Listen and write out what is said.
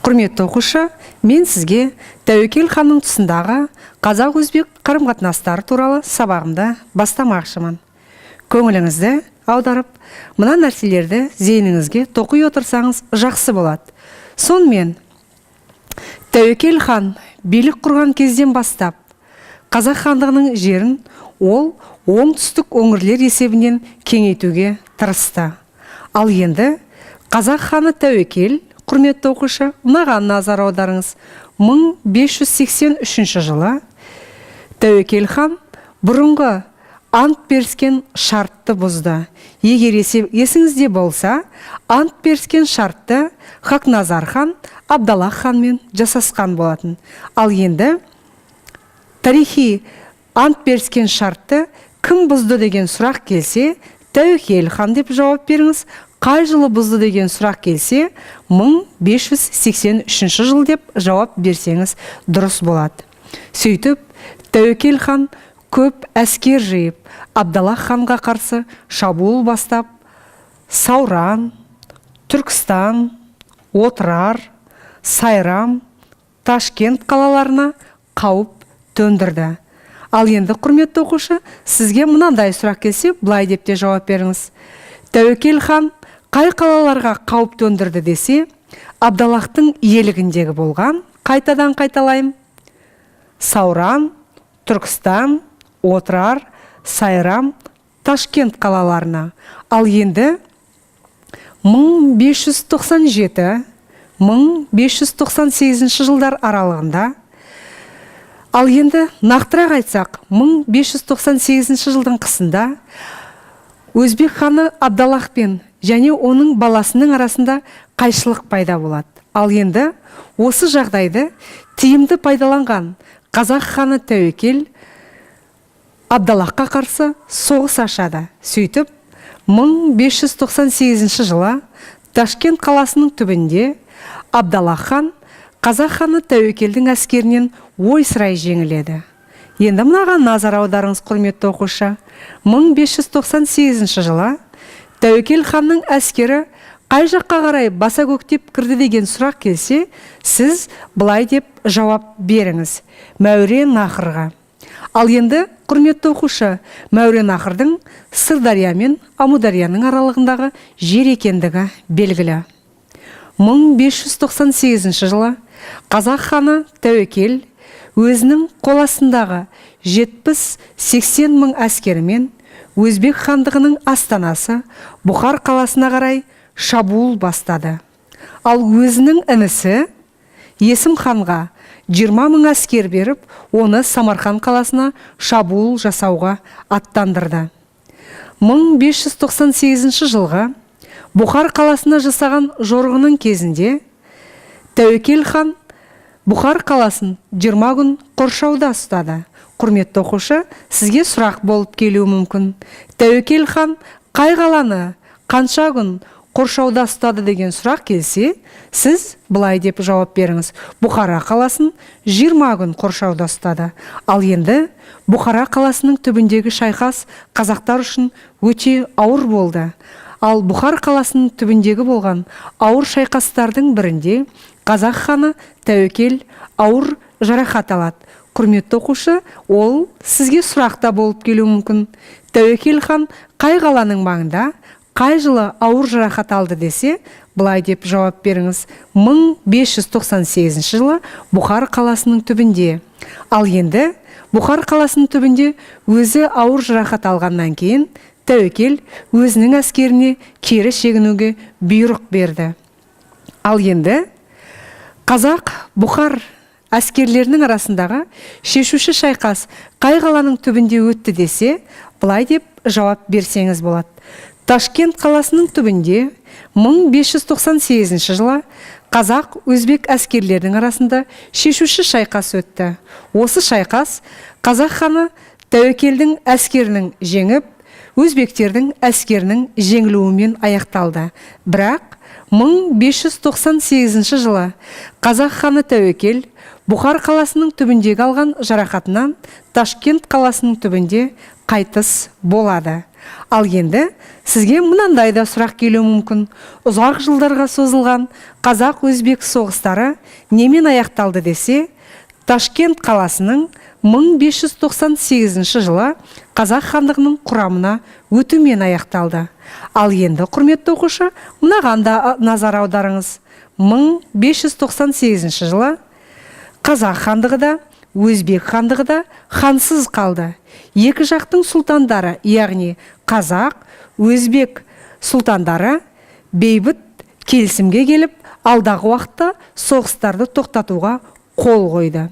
Құрметті оқушы, мен сізге Тәуекел ханның тұсындағы қазақ-өзбек қарым-қатынастары туралы сабағымды бастамақшымын. Көңіліңізді аударып, мына нәрселерді зейініңізге тоқи отырсаңыз, жақсы болады. Сонымен, Тәуекел хан билік құрған кезден бастап Қазақ хандығының жерін ол оңтүстік өңірлер есебінен кеңейтуге тырысты. Ал енді қазақ ханы Тәуекел, құрметті оқушы, мынаған назар аударыңыз: 1583 жылы Тәуекел хан бұрынғы ант беріскен шартты бұзды. Егер есіңізде болса, ант беріскен шартты Хақназар хан Абдаллах ханмен жасасқан болатын. Ал енді тарихи ант беріскен шартты кім бұзды деген сұрақ келсе, Тәуекел хан деп жауап беріңіз. Қай жылы бұзды деген сұрақ келсе, 1583 жыл деп жауап берсеңіз, дұрыс болады. Сөйтіп, Тәуекел хан көп әскер жиып, Абдаллах ханға қарсы шабуыл бастап, Сауран, Түркістан, Отырар, Сайрам, Ташкент қалаларына қауіп төндірді. Ал енді, құрметті оқушы, сізге мынандай сұрақ келсе, былай деп те жауап беріңіз: Тәуекел хан қай қалаларға қауіп төндірді десе, Абдаллахтың иелігіндегі болған, қайтадан қайталаймын, Сауран, Түркістан, Отырар, Сайрам, Ташкент қалаларына. Ал енді 1597 1598 жылдар аралығында, ал енді нақтырақ айтсақ, 1598 жылдың қысында өзбек ханы Абдаллах пен және оның баласының арасында қайшылық пайда болады. Ал енді осы жағдайды тиімді пайдаланған қазақ ханы Тәуекел Абдаллахқа қарсы соғыс ашады. Сөйтіп, 1598 жылы Ташкент қаласының түбінде Абдаллах хан қазақ ханы Тәуекелдің әскерінен ойсырай жеңіледі. Енді мынаған назар аударыңыз, құрметті оқушы: 1598 жылы Тәуекел ханның әскері қай жаққа қарай баса көктеп кірді деген сұрақ келсе, сіз былай деп жауап беріңіз: Мәуереннахрға. Ал енді, құрметті оқушы, Мәуереннахрдың Сырдария мен Амударияның аралығындағы жер екендігі белгілі. 1598 жылы қазақ ханы Тәуекел өзінің қол астындағы 70-80 мың әскерімен Өзбек хандығының астанасы Бұхар қаласына қарай шабуыл бастады. Ал өзінің інісі Есім ханға 20 мың әскер беріп, оны Самарқан қаласына шабуыл жасауға аттандырды. 1598 жылғы Бұхар қаласына жасаған жорығының кезінде Тәуекел хан Бұхар қаласын 20 күн қоршауда ұстады. Құрметті оқушы, сізге сұрақ болып келуі мүмкін: Тәуекел хан қай қаланы қанша күн қоршауда ұстады деген сұрақ келсе, сіз былай деп жауап беріңіз: Бұхара қаласын 20 күн қоршауда ұстады. Ал енді Бұхара қаласының түбіндегі шайқас қазақтар үшін өте ауыр болды. Ал Бұхар қаласының түбіндегі болған ауыр шайқастардың бірінде қазақ ханы Тәуекел ауыр жарақат алады. Құрметті оқушы, ол сізге сұрақ та болып келуі мүмкін: Тәуекел хан қай қаланың маңында қай жылы ауыр жарақат алды десе, былай деп жауап беріңіз: 1598 жылы Бұхар қаласының түбінде. Ал енді Бұхар қаласының түбінде өзі ауыр жарақат алғаннан кейін Тәуекел өзінің әскеріне кері шегінуге бұйрық берді. Ал енді қазақ бұхар әскерлерінің арасындағы шешуші шайқас қай қаланың түбінде өтті десе, былай деп жауап берсеңіз болады: Ташкент қаласының түбінде 1598 жылы қазақ өзбек әскерлерінің арасында шешуші шайқас өтті. Осы шайқас қазақ ханы Тәуекелдің әскерінің жеңіп, өзбектердің әскерінің жеңілуімен аяқталды. Бірақ 1598 жылы қазақ ханы Тәуекел Бұхар қаласының түбіндегі алған жарақатынан Ташкент қаласының түбінде қайтыс болады. Ал енді сізге мынандай да сұрақ келуі мүмкін. Ұзақ жылдарға созылған қазақ-өзбек соғыстары немен аяқталды десе, Ташкент қаласының 1598 жылы Қазақ хандығының құрамына өтумен аяқталды. Ал енді, құрметті оқушы, мынаған да назар аударыңыз. 1598 жылы Қазақ хандығы да, Өзбек хандығы да хансыз қалды. Екі жақтың сұлтандары, яғни қазақ, өзбек сұлтандары бейбіт келісімге келіп, алдағы уақытта соғыстарды тоқтатуға қол қойды.